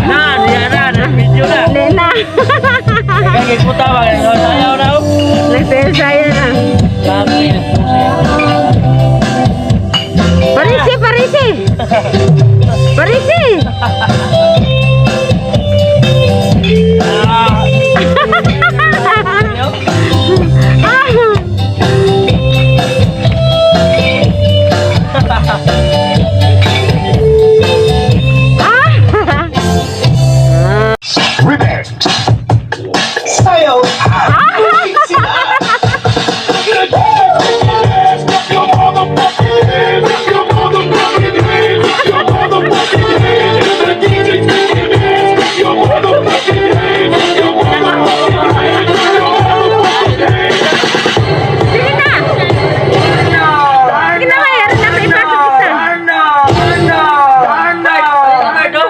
Na, diya na, video na. Lena. Kaya puta ba? Sayaw na oh. Nagsayaw na. Grabe, nagpusayaw. Parisi, parisi. Parisi. Ah. Ah. Ah. Remix. Sayaw at sila. Sige na. Sige na, kaya rin na ipasok isa. Arno! Arno! Arno! Arno!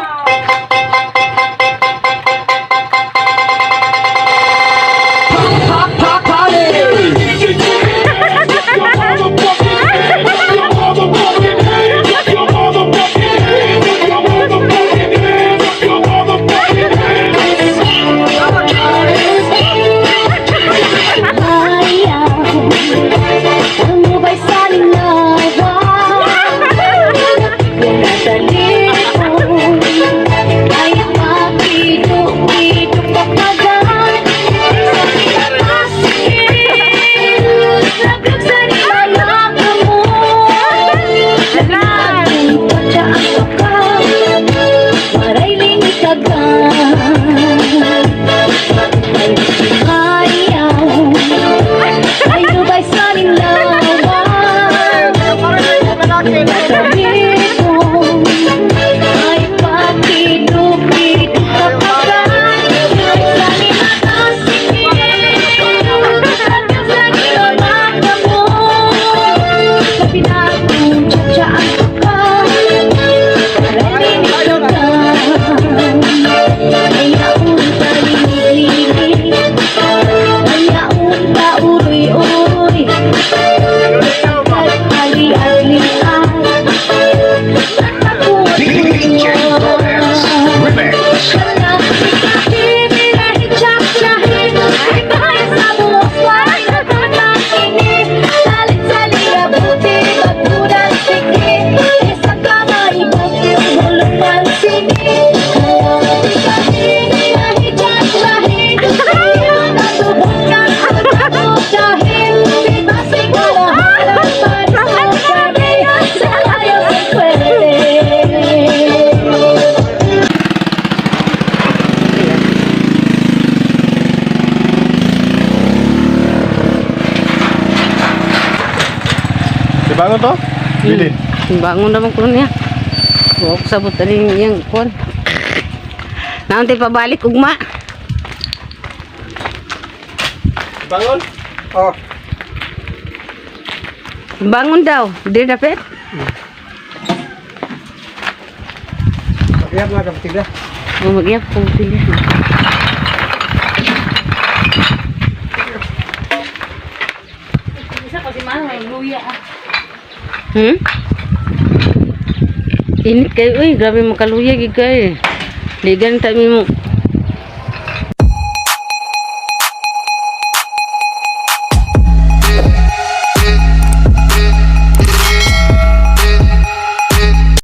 DJ Torres Remix. Bangon to? Bilin. Bangon naman ko niya. Huwag ko sabot rin yung kon. Naunti pabalik ugma. Bangon? Oh. Bangon daw. Di dapat. Magyap na kapatid. Bumagyap kung sila. Init kayo, uy, grabe makaluya gid kayo. Di ganun tayo mo.